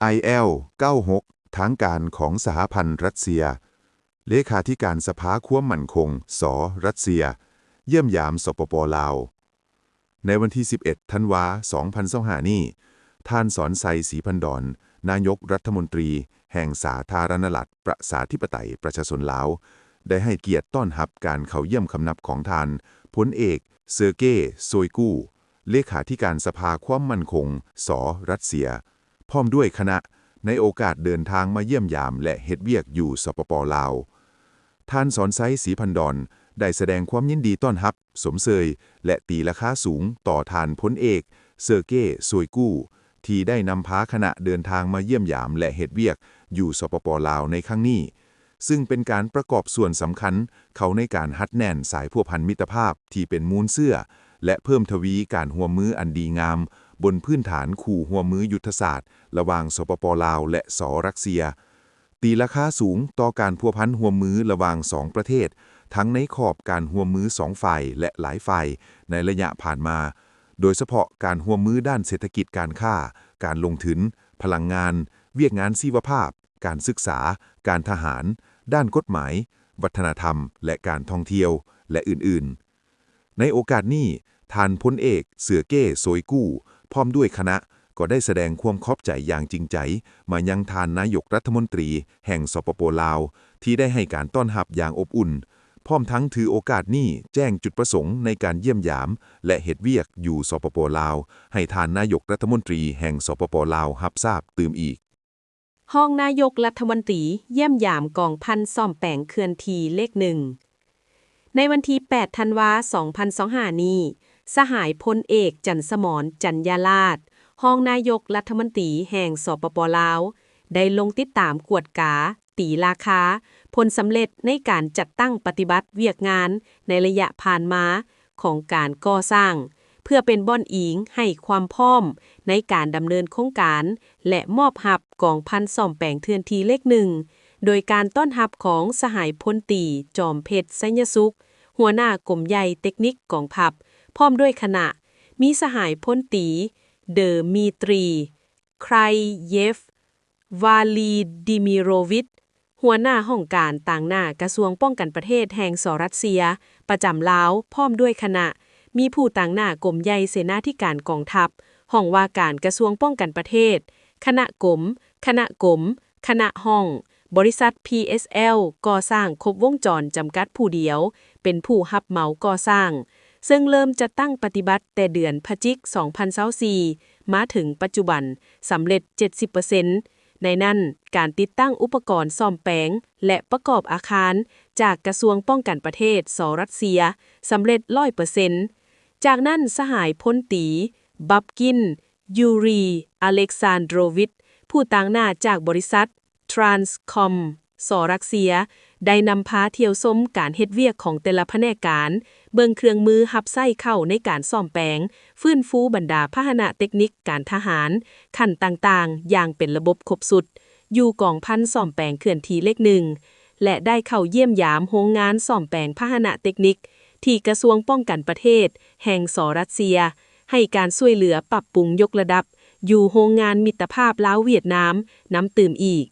ໄອແອວ ເກົ້າຫົກ ທາງການຂອງສະຫະພັນຣັດເຊຍ, ເລຂາທິການສະພາຄວາມໝັ້ນຄົງ ສ ຣັດເຊຍ ຢ້ຽມຢາມ ສປປ ລາວ. ໃນວັນທີສິບເອັດ ທັນວາ ສອງພັນຊາວຫ້ານີ້, ທ່ານ ສອນໄຊ ສີພັນດອນ ນາຍົກລັດຖະມົນຕີແຫ່ງສາທາລະນະລັດ ປະຊາທິປະໄຕ ປະຊາຊົນລາວ ໄດ້ໃຫ້ກຽດຕ້ອນຮັບການເຂົ້າຢ້ຽມຄຳນັບຂອງທ່ານ ພົນເອກ ເຊີເກ ໂຊຍກູ ເລຂາທິການສະພາຄວາມໝັ້ນຄົງ ສ ຣັດເຊຍ ພ້ອມດ້ວຍຄະນະ ໃນໂອກາດເດີນທາງມາຢ້ຽມຢາມ ແລະ ເຮັດວຽກຢູ່ ສປປ ລາວ. ທ່ານ ສອນໄຊ ສີພັນດອນ ໄດ້ສະແດງຄວາມຍິນດີຕ້ອນຮັບ, ຊົມເຊີຍ ແລະ ຕີລາຄາສູງຕໍ່ທ່ານ ພົນເອກ ເຊີເກ ໂຊຍກູ ທີ່ໄດ້ນຳພາຄະນະເດີນທາງມາຢ້ຽມຢາມ ແລະ ເຮັດວຽກຢູ່ ສປປ ລາວ ໃນຄັ້ງນີ້, ຊຶ່ງເປັນການປະກອບສ່ວນສຳຄັນເຂົ້າໃນການຮັດແໜ້ນສາຍພົວພັນມິດຕະພາບທີ່ເປັນມູນເຊື້ອ ແລະ ເພີ່ມທະວີການຮ່ວມມືອັນດີງາມ ບົນພື້ນຖານຄູ່ຮ່ວມມືຍຸດທະສາດ ລະຫວ່າງ ສປປ ລາວ ແລະ ສ ຣັດເຊຍ, ຕີລາຄາສູງຕໍ່ການພົວພັນຮ່ວມມືລະຫວ່າງສອງປະເທດ, ທັງໃນຂອບການຮ່ວມມືສອງຝ່າຍ ແລະ ຫຼາຍຝ່າຍໃນໄລຍະຜ່ານມາ, ໂດຍສະເພາະການຮ່ວມມືດ້ານເສດຖະກິດການຄ້າ, ການລົງທຶນ, ພະລັງງານ, ວຽກງານຊີວະພາບ, ການສຶກສາ, ການທະຫານ, ດ້ານກົດໝາຍ, ວັດທະນະທຳ ແລະ ການທ່ອງທ່ຽວ ແລະ ອື່ນໆ. ໃນໂອກາດນີ້, ທ່ານ ພົນເອກ ເສືອເກ້ ໂຊຍກູ້ ພ້ອມດ້ວຍຄະນະ ກໍໄດ້ສະແດງຄວາມຂອບໃຈຢ່າງຈິງໃຈມາຍັງທ່ານນາຍົກລັດຖະມົນຕີແຫ່ງ ສປປ ລາວ ທີ່ໄດ້ໃຫ້ການຕ້ອນຮັບຢ່າງອົບອຸ່ນ, ພ້ອມທັງຖືໂອກາດນີ້ແຈ້ງຈຸດປະສົງໃນການຢ້ຽມຢາມ ແລະ ເຮັດວຽກຢູ່ ສປປ ລາວ ໃຫ້ທ່ານນາຍົກລັດຖະມົນຕີແຫ່ງ ສປປ ລາວ ຮັບຊາບຕື່ມອີກ. ຮອງນາຍົກລັດຖະມົນຕີຢ້ຽມຢາມກອງພັນສ້ອມແປງເຄື່ອນທີ່ເລກໜຶ່ງ. ໃນວັນທີແປດ ທັນວາ ສອງພັນຊາວຫ້ານີ້, ສະຫາຍພົນເອກ ຈັນສະໝອນ ຈັນຍາລາດ ຮອງນາຍົກລັດຖະມົນຕີແຫ່ງ ສປປ ລາວ ໄດ້ລົງຕິດຕາມກວດກາ, ຕີລາຄາ, ຜົນສຳເລັດໃນການຈັດຕັ້ງປະຕິບັດວຽກງານໃນໄລຍະຜ່ານມາ ຂອງການກໍ່ສ້າງ ເພື່ອເປັນບ່ອນອີງໃຫ້ຄວາມພ້ອມໃນການດຳເນີນໂຄງການ ແລະ ມອບຮັບກອງພັນສ້ອມແປງເຄື່ອນທີ່ເລກໜຶ່ງ ໂດຍການຕ້ອນຮັບຂອງສະຫາຍພົນຕີ ຈອມເພັດ ໄຊຍະສຸກ ຫົວໜ້າກົມໃຫຍ່ເຕັກນິກກອງທັບ ພ້ອມດ້ວຍຄະນະ, ມີສະຫາຍພົນຕີ ເດີມີຕຣີ ໄຄເຢຟ ວາລີດີມີໂຣວິດ ຫົວໜ້າຫ້ອງການຕາງໜ້າກະຊວງປ້ອງກັນປະເທດແຫ່ງ ສ ຣັດເຊຍ ປະຈຳລາວ ພ້ອມດ້ວຍຄະນະ, ມີຜູ້ຕາງໜ້າກົມໃຫຍ່ເສນາທິການກອງທັບ, ຫ້ອງວ່າການກະຊວງປ້ອງກັນປະເທດ, ຄະນະກົມ, ຄະນະກົມ, ຄະນະຫ້ອງ, ບໍລິສັດ ພີເອສແອລ ກໍ່ສ້າງຄົບວົງຈອນ ຈຳກັດຜູ້ດຽວ ເປັນຜູ້ຮັບເໝົາກໍ່ສ້າງ, ເຊິ່ງເລີ່ມຈັດຕັ້ງປະຕິບັດແຕ່ເດືອນພະຈິກ ສອງພັນຊາວສີ່ ມາເຖິງປັດຈຸບັນ ສຳເລັດ ເຈັດສິບເປີເຊັນ. ໃນນັ້ນ, ການຕິດຕັ້ງອຸປະກອນສ້ອມແປງ ແລະ ປະກອບອາຄານ ຈາກກະຊວງປ້ອງກັນປະເທດ ສ ຣັດເຊຍ ສຳເລັດ ຮ້ອຍເປີເຊັນ. ຈາກນັ້ນ, ສະຫາຍພົນຕີ ບັບກິນ ຢູຣີ ອາເລັກຊານໂດຣວິດ ຜູ້ຕາງໜ້າຈາກບໍລິສັດ Transcom ສ ຣັດເຊຍ ໄດ້ນຳພາທ່ຽວຊົມການເຮັດວຽກຂອງແຕ່ລະພະແນກການ, ເບິ່ງເຄື່ອງມືຮັບໃຊ້ເຂົ້າໃນການສ້ອມແປງ, ຟື້ນຟູບັນດາພາຫະນະເຕັກນິກການທະຫານຂັ້ນຕ່າງໆຢ່າງເປັນລະບົບຄົບຊຸດ ຢູ່ກອງພັນສ້ອມແປງເຄື່ອນທີ່ເລກໜຶ່ງ ແລະ ໄດ້ເຂົ້າຢ້ຽມຢາມໂຮງງານສ້ອມແປງພາຫະນະເຕັກນິກ ທີ່ກະຊວງປ້ອງກັນປະເທດແຫ່ງ ສ ຣັດເຊຍ ໃຫ້ການຊ່ວຍເຫຼືອປັບປຸງຍົກລະດັບ ຢູ່ໂຮງງານມິດຕະພາບລາວຫວຽດນາມນຳຕື່ມອີກ.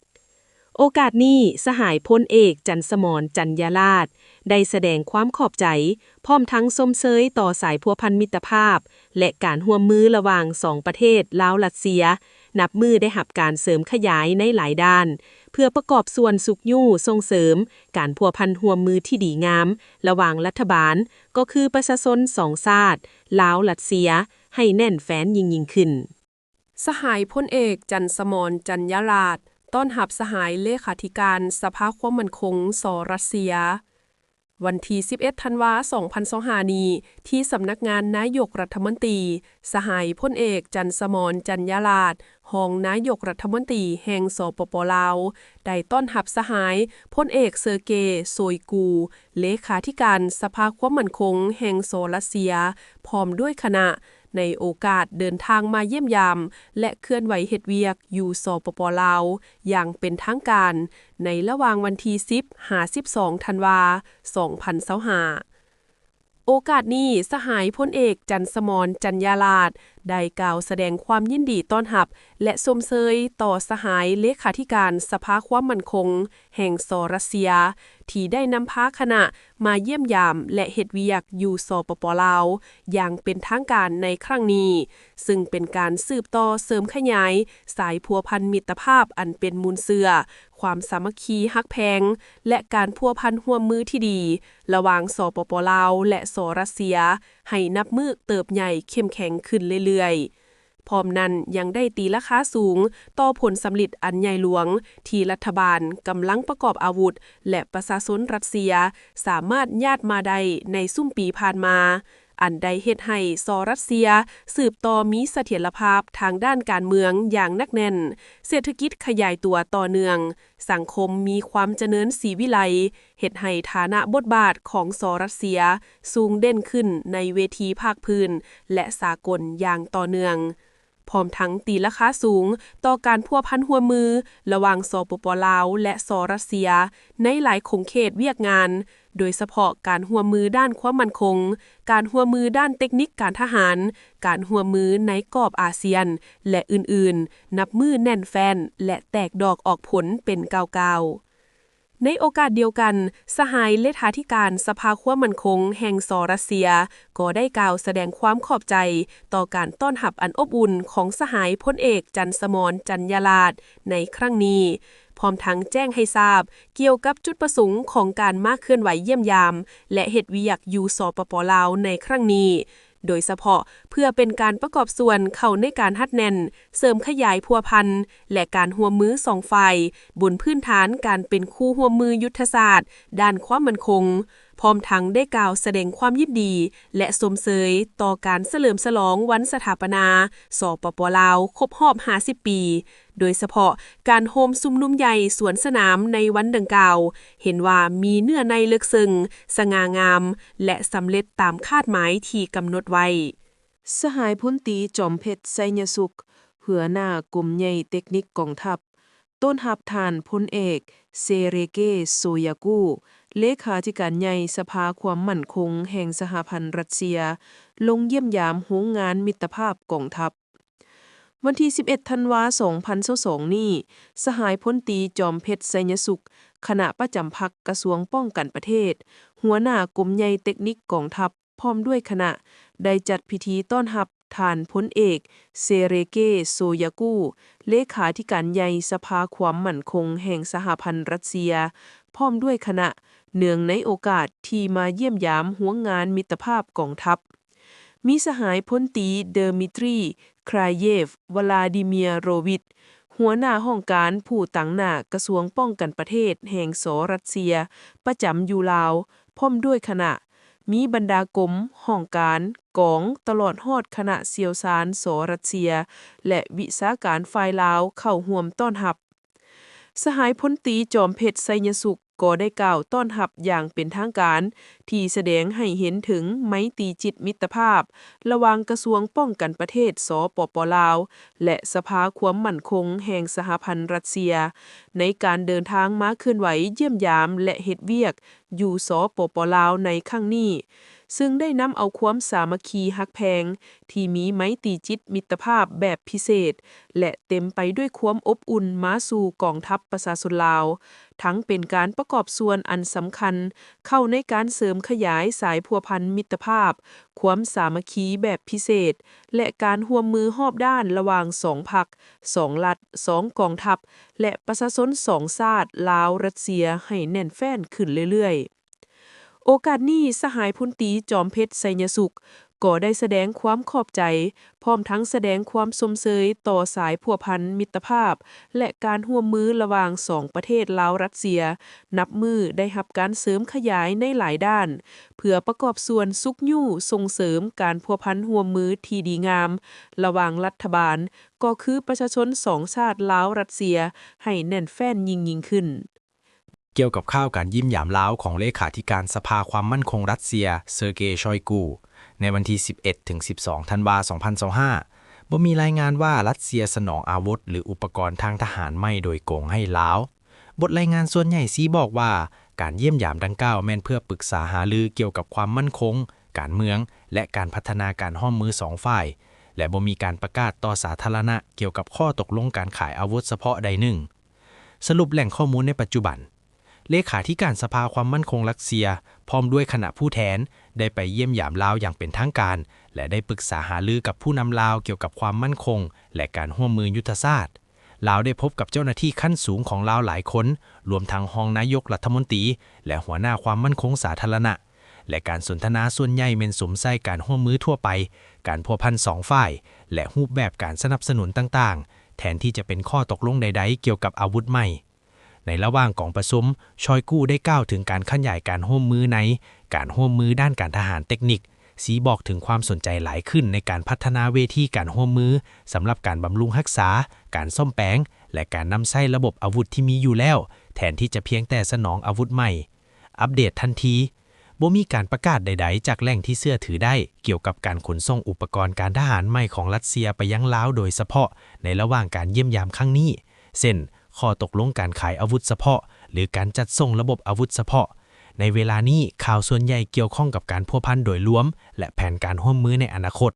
ໂອກາດນີ້, ສະຫາຍພົນເອກ ຈັນສະໝອນ ຈັນຍາລາດ ໄດ້ສະແດງຄວາມຂອບໃຈ ພ້ອມທັງຊົມເຊີຍຕໍ່ສາຍພົວພັນມິດຕະພາບ ແລະ ການຮ່ວມມືລະຫວ່າງສອງປະເທດລາວ-ຣັດເຊຍ, ນັບມື້ໄດ້ຮັບການເສີມຂະຫຍາຍໃນຫຼາຍດ້ານ ເພື່ອປະກອບສ່ວນຊຸກຍູ້ສົ່ງເສີມການພົວພັນຮ່ວມມືທີ່ດີງາມລະຫວ່າງລັດຖະບານ ກໍຄືປະຊາຊົນສອງຊາດ ລາວ-ຣັດເຊຍ ໃຫ້ແໜ້ນແຟ້ນຍິ່ງໆຂຶ້ນ. ສະຫາຍພົນເອກ ຈັນສະໝອນ ຈັນຍາລາດ ຕ້ອນຮັບສະຫາຍເລຂາທິການສະພາຄວາມໝັ້ນຄົງ ສ ຣັດເຊຍ. ວັນທີສິບເອັດ ທັນວາ ສອງພັນຊາວຫ້ານີ້ ທີ່ສຳນັກງານນາຍົກລັດຖະມົນຕີ, ສະຫາຍພົນເອກ ຈັນສະໝອນ ຈັນຍາລາດ ຮອງນາຍົກລັດຖະມົນຕີແຫ່ງ ສປປ ລາວ ໄດ້ຕ້ອນຮັບສະຫາຍພົນເອກ ເຊີເກ ໂຊຍກູ ເລຂາທິການສະພາຄວາມໝັ້ນຄົງແຫ່ງ ສ ຣັດເຊຍ ພ້ອມດ້ວຍຄະນະ ໃນໂອກາດເດີນທາງມາຢ້ຽມຢາມ ແລະ ເຄື່ອນໄຫວເຮັດວຽກຢູ່ ສປປ ລາວ ຢ່າງເປັນທາງການ ໃນລະຫວ່າງວັນທີສິບ ຫາ ສິບສອງ ທັນວາ ສອງພັນຊາວຫ້າ. ໂອກາດນີ້ ສະຫາຍພົນເອກ ຈັນສະໝອນ ຈັນຍາລາດ ໄດ້ກ່າວສະແດງຄວາມຍິນດີຕ້ອນຮັບ ແລະ ຊົມເຊີຍຕໍ່ສະຫາຍເລຂາທິການສະພາຄວາມໝັ້ນຄົງແຫ່ງ ສ ຣັດເຊຍ ທີ່ໄດ້ນຳພາຄະນະມາຢ້ຽມຢາມ ແລະ ເຮັດວຽກຢູ່ ສປປ ລາວ ຢ່າງເປັນທາງການໃນຄັ້ງນີ້, ຊຶ່ງເປັນການສືບຕໍ່ເສີມຂະຫຍາຍສາຍພົວພັນມິດຕະພາບອັນເປັນມູນເຊື້ອ, ຄວາມສາມັກຄີຮັກແພງ ແລະ ການພົວພັນຮ່ວມມືທີ່ດີ ລະຫວ່າງ ສປປ ລາວ ແລະ ສ ຣັດເຊຍ ໃຫ້ນັບມື້ເຕີບໃຫຍ່ເຂັ້ມແຂງຂຶ້ນເລື້ອຍໆ. ພ້ອມນັ້ນຍັງໄດ້ຕີລາຄາສູງຕໍ່ຜົນສຳລິດອັນໃຫຍ່ຫຼວງທີ່ລັດຖະບານກຳລັງປະກອບອາວຸດ ແລະ ປະຊາຊົນຣັດເຊຍສາມາດຍາດມາໄດ້ໃນຊຸມປີຜ່ານມາ, ອັນໄດ້ເຮັດໃຫ້ ສ ຣັດເຊຍ ສືບຕໍ່ມີສະຖຽນລະພາບທາງດ້ານການເມືອງຢ່າງໜັກແໜ້ນ, ເສດຖະກິດຂະຫຍາຍຕົວຕໍ່ເນື່ອງ, ສັງຄົມມີຄວາມຈະເນີນສີວິໄລ, ເຮັດໃຫ້ຖານະບົດບາດຂອງ ສ ຣັດເຊຍ ສູງເດັ່ນຂຶ້ນໃນເວທີພາກພື້ນ ແລະ ສາກົນຢ່າງຕໍ່ເນື່ອງ, ພ້ອມທັງຕີລາຄາສູງຕໍ່ການພົວພັນຮ່ວມມືລະຫວ່າງ ສປປ ລາວ ແລະ ສ ຣັດເຊຍ ໃນຫຼາຍຂົງເຂດວຽກງານ, ໂດຍສະເພາະການຮ່ວມມືດ້ານຄວາມໝັ້ນຄົງ, ການຮ່ວມມືດ້ານເຕັກນິກການທະຫານ, ການຮ່ວມມືໃນກອບອາຊຽນ ແລະ ອື່ນໆ, ນັບມື້ແໜ້ນແຟ້ນ ແລະ ແຕກດອກອອກຜົນເປັນກ້າວໆ. ໃນໂອກາດດຽວກັນ, ສະຫາຍເລຂາທິການສະພາຄວາມໝັ້ນຄົງແຫ່ງ ສ ຣັດເຊຍ ກໍໄດ້ກ່າວສະແດງຄວາມຂອບໃຈຕໍ່ການຕ້ອນຮັບອັນອົບອຸ່ນຂອງສະຫາຍພົນເອກ ຈັນສະໝອນ ຈັນຍາລາດ ໃນຄັ້ງນີ້, ພ້ອມທັງແຈ້ງໃຫ້ຊາບກ່ຽວກັບຈຸດປະສົງຂອງການມາເຄື່ອນໄຫວຢ້ຽມຢາມ ແລະ ເຮັດວຽກຢູ່ ສປປ ລາວ ໃນຄັ້ງນີ້, ໂດຍສະເພາະເພື່ອເປັນການປະກອບສ່ວນເຂົ້າໃນການຮັດແໜ້ນ ເສີມຂະຫຍາຍພົວພັນ ແລະ ການຮ່ວມມືສອງຝ່າຍ ບົນພື້ນຖານການເປັນຄູ່ຮ່ວມມືຍຸດທະສາດດ້ານຄວາມໝັ້ນຄົງ, ພ້ອມທັງໄດ້ກ່າວສະແດງຄວາມຍິນດີ ແລະ ຊົມເຊີຍຕໍ່ການສະເຫຼີມສະຫຼອງວັນສະຖາປະນາ ສປປ ລາວ ຄົບຮອບຫ້າສິບປີ, ໂດຍສະເພາະການໂຮມຊຸມນຸມໃຫຍ່ສວນສະໜາມໃນວັນດັ່ງກ່າວ ເຫັນວ່າມີເນື້ອໃນເລິກເຊິ່ງ, ສະຫງ່າງາມ ແລະ ສຳເລັດຕາມຄາດໝາຍທີ່ກຳນົດໄວ້. ສະຫາຍພົນຕີ ຈອມເພັດ ໄຊຍະສຸກ ຫົວໜ້າກົມໃຫຍ່ເຕັກນິກກອງທັບ ຕ້ອນຮັບທ່ານພົນເອກ ເຊເຣເກ ໂຊຍາກູ ເລຂາທິການໃຫຍ່ສະພາຄວາມໝັ້ນຄົງແຫ່ງສະຫະພັນຣັດເຊຍ ລົງຢ້ຽມຢາມໂຮງງານມິດຕະພາບກອງທັບ. ວັນທີສິບເອັດ ທັນວາ ສອງພັນຊາວສອງນີ້, ສະຫາຍພົນຕີ ຈອມເພັດ ໄຊຍະສຸກ ຄະນະປະຈຳພັກກະຊວງປ້ອງກັນປະເທດ, ຫົວໜ້າກົມໃຫຍ່ເຕັກນິກກອງທັບ ພ້ອມດ້ວຍຄະນະ ໄດ້ຈັດພິທີຕ້ອນຮັບທ່ານພົນເອກ ເຊເຣເກ ໂຊຍາກູ ເລຂາທິການໃຫຍ່ສະພາຄວາມໝັ້ນຄົງແຫ່ງສະຫະພັນຣັດເຊຍ ພ້ອມດ້ວຍຄະນະ, ເນື່ອງໃນໂອກາດທີ່ມາຢ້ຽມຢາມໂຮງງານມິດຕະພາບກອງທັບ. ມີສະຫາຍພົນຕີ ເດີມິທຣີ ຄຣາເຢຟ ວະລາດີເມຍໂຣວິດ ຫົວໜ້າຫ້ອງການຜູ້ຕາງໜ້າກະຊວງປ້ອງກັນປະເທດແຫ່ງ ສ ຣັດເຊຍ ປະຈຳຢູ່ລາວ ພ້ອມດ້ວຍຄະນະ, ມີບັນດາກົມ, ຫ້ອງການ, ກອງ, ຕະຫຼອດຮອດຄະນະຊ່ຽວຊານ ສ ຣັດເຊຍ ແລະ ວິຊາການຝ່າຍລາວເຂົ້າຮ່ວມຕ້ອນຮັບ. ສະຫາຍພົນຕີ ຈອມເພັດ ໄຊຍະສຸກ ກໍໄດ້ກ່າວຕ້ອນຮັບຢ່າງເປັນທາງການ ທີ່ສະແດງໃຫ້ເຫັນເຖິງໄມຕີຈິດມິດຕະພາບ ລະຫວ່າງກະຊວງປ້ອງກັນປະເທດ ສປປ ລາວ ແລະ ສະພາຄວາມໝັ້ນຄົງແຫ່ງສະຫະພັນຣັດເຊຍ ໃນການເດີນທາງມາເຄື່ອນໄຫວຢ້ຽມຢາມ ແລະ ເຮັດວຽກຢູ່ ສປປ ລາວ ໃນຄັ້ງນີ້, ຊຶ່ງໄດ້ນຳເອົາຄວາມສາມັກຄີຮັກແພງ ທີ່ມີໄມຕີຈິດມິດຕະພາບແບບພິເສດ ແລະ ເຕັມໄປດ້ວຍຄວາມອົບອຸ່ນມາສູ່ກອງທັບປະຊາຊົນລາວ, ທັງເປັນການປະກອບສ່ວນອັນສຳຄັນເຂົ້າໃນການເສີມຂະຫຍາຍສາຍພົວພັນມິດຕະພາບ, ຄວາມສາມັກຄີແບບພິເສດ ແລະ ການຮ່ວມມືຮອບດ້ານລະຫວ່າງສອງພັກ, ສອງລັດ, ສອງກອງທັບ ແລະ ປະຊາຊົນສອງຊາດ ລາວ-ຣັດເຊຍ ໃຫ້ແໜ້ນແຟ້ນຂຶ້ນເລື້ອຍໆ. ໂອກາດນີ້ ສະຫາຍພົນຕີ ຈອມເພັດ ໄຊຍະສຸກ ກໍໄດ້ສະແດງຄວາມຂອບໃຈ ພ້ອມທັງສະແດງຄວາມຊົມເຊີຍຕໍ່ສາຍພົວພັນມິດຕະພາບ ແລະ ການຮ່ວມມືລະຫວ່າງສອງປະເທດລາວ-ຣັດເຊຍ ນັບມື້ໄດ້ຮັບການເສີມຂະຫຍາຍໃນຫຼາຍດ້ານ ເພື່ອປະກອບສ່ວນຊຸກຍູ້ສົ່ງເສີມການພົວພັນຮ່ວມມືທີ່ດີງາມລະຫວ່າງລັດຖະບານ ກໍຄືປະຊາຊົນສອງຊາດລາວ-ຣັດເຊຍ ໃຫ້ແໜ້ນແຟ້ນຍິ່ງໆຂຶ້ນ. ກ່ຽວກັບຂ່າວການຢ້ຽມຢາມລາວຂອງເລຂາທິການສະພາຄວາມໝັ້ນຄົງຣັດເຊຍ ເຊີເກ ຊອຍກູ ໃນວັນທີສິບເອັດ ເຖິງ ສິບສອງ ທັນວາ ສອງພັນຊາວຫ້າ ບໍ່ມີລາຍງານວ່າຣັດເຊຍສະໜອງອາວຸດ ຫຼື ອຸປະກອນທາງທະຫານໃໝ່ໂດຍກົງໃຫ້ລາວ. ບົດລາຍງານສ່ວນໃຫຍ່ຊີ້ບອກວ່າ ການຢ້ຽມຢາມດັ່ງກ່າວແມ່ນເພື່ອປຶກສາຫາລືກ່ຽວກັບຄວາມໝັ້ນຄົງ, ການເມືອງ ແລະ ການພັດທະນາການຮ່ວມມືສອງຝ່າຍ ແລະ ບໍ່ມີການປະກາດຕໍ່ສາທາລະນະກ່ຽວກັບຂໍ້ຕົກລົງການຂາຍອາວຸດສະເພາະໃດໜຶ່ງ. ສະຫຼຸບແຫຼ່ງຂໍ້ມູນໃນປັດຈຸບັນ, ເລຂາທິການສະພາຄວາມໝັ້ນຄົງຣັດເຊຍ ພ້ອມດ້ວຍຄະນະຜູ້ແທນ ໄດ້ໄປຢ້ຽມຢາມລາວຢ່າງເປັນທາງການ ແລະ ໄດ້ປຶກສາຫາລືກັບຜູ້ນຳລາວກ່ຽວກັບຄວາມໝັ້ນຄົງ ແລະ ການຮ່ວມມືຍຸດທະສາດ. ລາວໄດ້ພົບກັບເຈົ້າໜ້າທີ່ຂັ້ນສູງຂອງລາວຫຼາຍຄົນ, ລວມທັງຮອງນາຍົກລັດຖະມົນຕີ ແລະ ຫົວໜ້າຄວາມໝັ້ນຄົງສາທາລະນະ, ແລະ ການສົນທະນາສ່ວນໃຫຍ່ແມ່ນສຸມໃສ່ການຮ່ວມມືທົ່ວໄປ, ການພົວພັນສອງຝ່າຍ ແລະ ຮູບແບບການສະໜັບສະໜູນຕ່າງໆ, ແທນທີ່ຈະເປັນຂໍ້ຕົກລົງໃດໆກ່ຽວກັບອາວຸດໃໝ່. ໃນລະຫວ່າງກອງປະຊຸມ, ຊອຍກູ້ໄດ້ກ່າວເຖິງການຂະຫຍາຍການຮ່ວມມືໃນການຮ່ວມມືດ້ານການທະຫານເຕັກນິກ, ຊີ້ບອກເຖິງຄວາມສົນໃຈຫຼາຍຂຶ້ນໃນການພັດທະນາເວທີການຮ່ວມມືສຳລັບການບຳລຸງຮັກສາ, ການສ້ອມແປງ ແລະ ການນຳໃຊ້ລະບົບອາວຸດທີ່ມີຢູ່ແລ້ວ, ແທນທີ່ຈະພຽງແຕ່ສະໜອງອາວຸດໃໝ່. ອັບເດດທັນທີ, ບໍ່ມີການປະກາດໃດໆຈາກແຫຼ່ງທີ່ເຊື່ອຖືໄດ້ກ່ຽວກັບການຂົນສົ່ງອຸປະກອນການທະຫານໃໝ່ຂອງຣັດເຊຍໄປຍັງລາວໂດຍສະເພາະໃນລະຫວ່າງການຢ້ຽມຢາມຄັ້ງນີ້, ເຊັ່ນ ຂໍ້ຕົກລົງການຂາຍອາວຸດສະເພາະ ຫຼື ການຈັດສົ່ງລະບົບອາວຸດສະເພາະ. ໃນເວລານີ້, ຂ່າວສ່ວນໃຫຍ່ກ່ຽວຂ້ອງກັບການພົວພັນໂດຍລວມ ແລະ ແຜນການຮ່ວມມືໃນອະນາຄົດ.